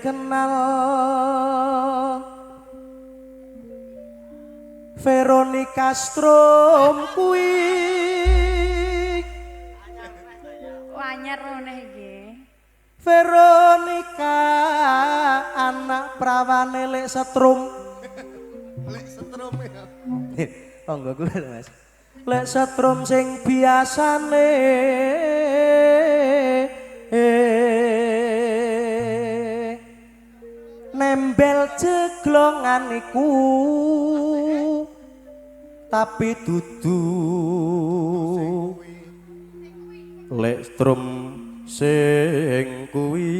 Kenal Veronica Strom kuwi. Wanyar ngene iki. Veronica anak prawane Lek Setrum. Lek Setrum ya. Tanggaku lho Mas. Lek Setrum sing biasane nembel jeglongan iku tapi dudu Lek Strum sing kuwi.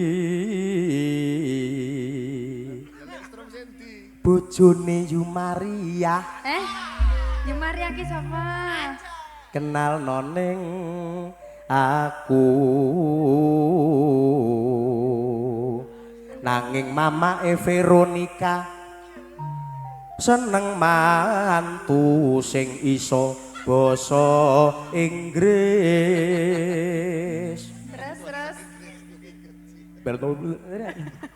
Lek Strum sing ndi? Bojone Yu Maria. Yu Maria ki sapa? Kenal noning aku. Nanging mamake Veronica seneng mantu sing iso basa Inggris. Terus terus.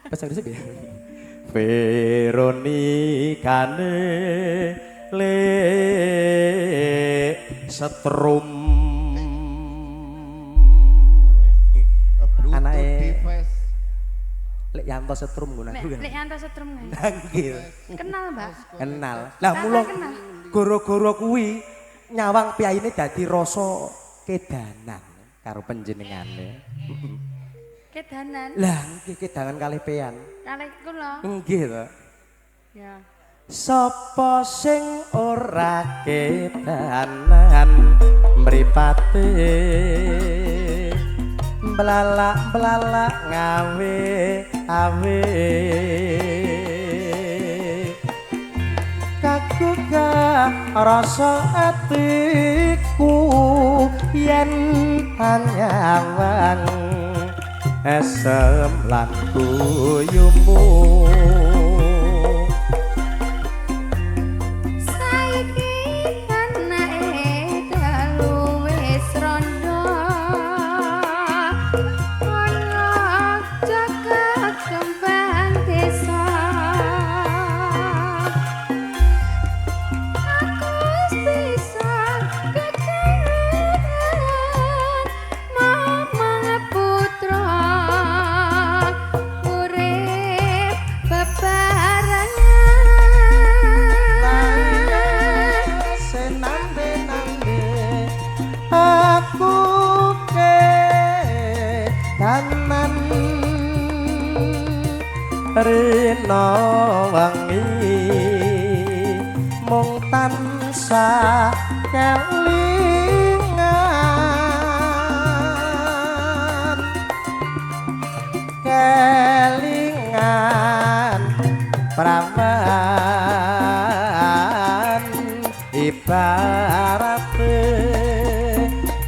Bahasa Inggris piye? Veronicane Lek Setrum. Anake Lek Yanto Setrum ngono aku. Lek Yanto Setrum nggih. Nggih. Kenal, Mbak. Kenal. Lah mula goro-goro kuwi nyawang piyayine dadi rasa kedanan karo panjenengane. Kedanan? Lah nggih kedangan kalih peyan. Kalih kula. Nggih to. Ya. Sapa sing ora kedanan mripate blalak-blalak ngawe awe kaguga rasa atiku yen anyawang esem lan guyumu. Rina wangi mung tansah kelingan kelingan prawan ibarate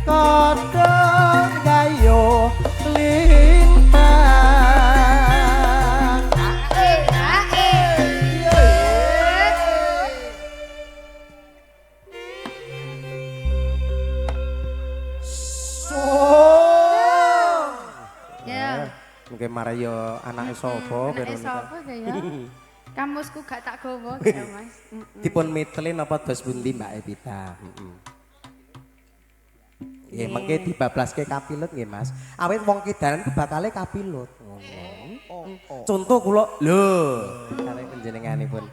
kodhong gayo lintang. Mungkin Mario anake sapa Veronica? Sapa ya? Kamusku gak tak gowo ya Mas. Dipun miteli napa dos pundi Mbak Evita? Nggih, mengke dibablaske kapilut nggih Mas. Awit wong kidanan ku bakale kapilut. Ngono. Contoh kula lho, kalih panjenenganipun.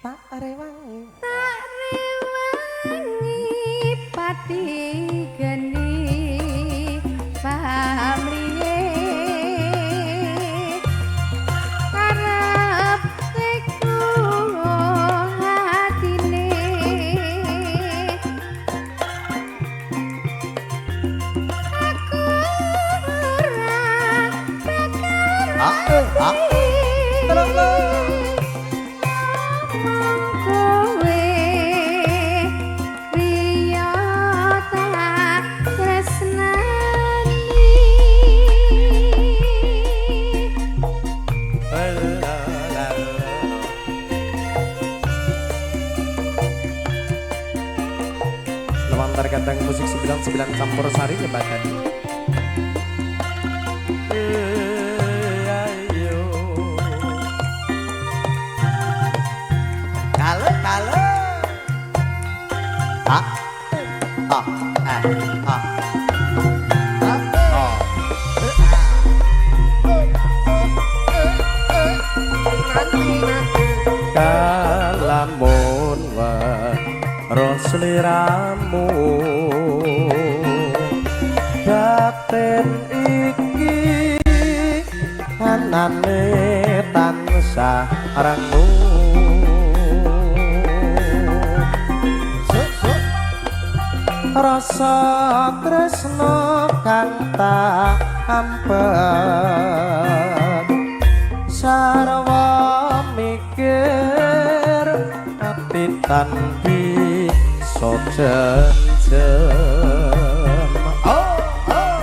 Tak rewangi. Tak rewangi pati geni pamriye. Terkadang musik 99 campur sari jembatan. A A A A. Oh. Kalamun weruh sliramu batin iki anane tansah rengu. Rasa tresno kang tak ampet sarwa mikir ati tan bisa jenjem. Oh, oh.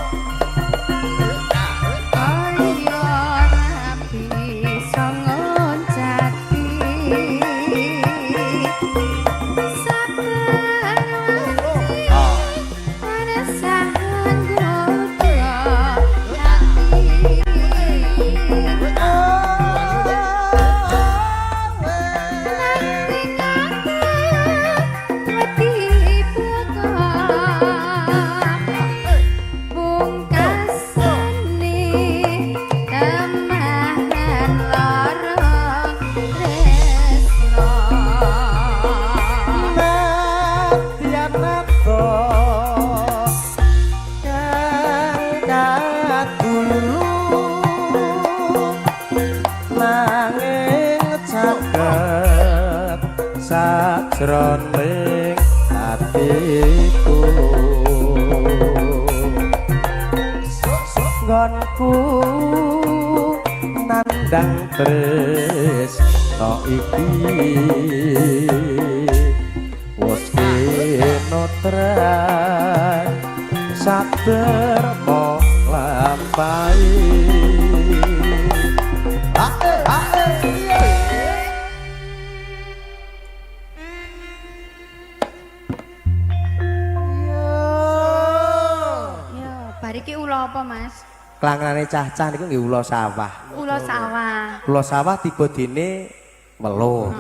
Kaya ora bisa ngoncati sabar wati tansah nggodha ati. Nanging aku wedi bokong pungkasane temahan lara tresno. Nadyan adoh kang kadulu nanging caket sajroning atiku nggonku nandang tresno iki wis kinotran sadermo lampahi. Ae ae. Ya, bar iki ula apa, Mas? Klangrane cah-cah niku nggih ula sawah. Ula sawah. Ula sawah tiba dene weluh.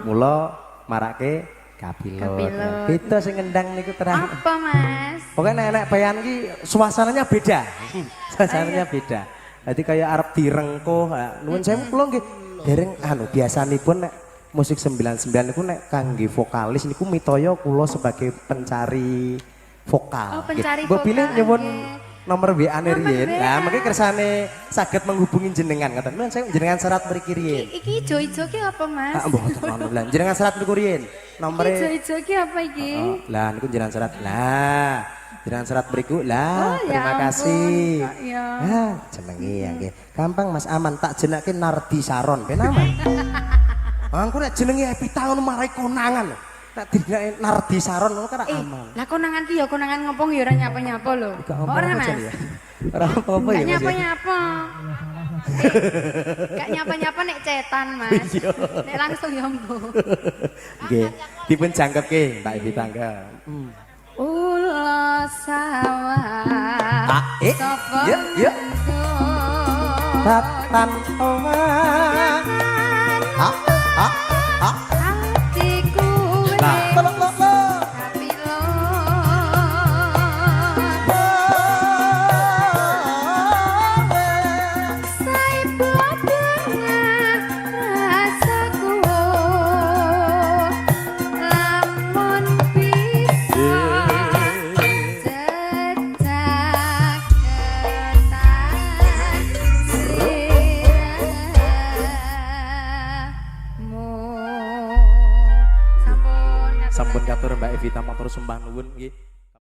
Mula marake kapilut. Kapilut. Beda sing ngendang niku terang. Apa, Mas? Pokoknya nek peyan ki suasananya beda. Suasananya beda. Dadi kaya arep direngkuh. Nuwun sewu kula nggih dereng anu biasanipun nek musik 99 niku nek kangge vokalis niku mitaya kula sebagai pencari vokal. Oh, pencari Nggih. Mbok bilih vokal, nyuwun nggih. Nomor WA-ne Nomor riyin. WA. Lah mengke kersane saged menghubungi jenengan ngoten. Nuwun sewu jenengan serat mriki riyin. Iki ijo-ijo ki apa, Mas? Ah, mboten ono. Lah jenengan serat mriku riyin. Nomere Ijo-ijo ki apa iki? Oh, lah niku jenengan serat. Lah, jenengan serat mriku. Lah, Oh, ya terima ampun. kasih. Kok ya. Ah, jenenge ya nggih. Gampang Mas aman, tak jenengke Nardi Saron ben aman. Aku nek jenenge Epita ngono marai konangan. Nek dijenenge Nardi Saron ngono kan Eh, aman. lah konangan ki ya konangan ngopo ya ora nyapa-nyapa lho. Gak Ora, apa-apa Mas? jan ya. Ora apa-apa Gak ya Mas. ya? nyapa-nyapa. Gak nyapa-nyapa nek cetan, Mas. Iya. Nek langsung ya mbuh. Nggih, dipun jangkepke Mbak Evita nggih. Ula sawah. Ah, eh, Sapa ya, ya. nggon? Tatan owah. Ah, ah, ah. Atiku Nah, wis telok lok lok. kapilon. Saipo tengah rasaku lamun bisa jejak ketan siramu. Sampun Sampun katur Mbak Evita matur sembah nuwun nggih.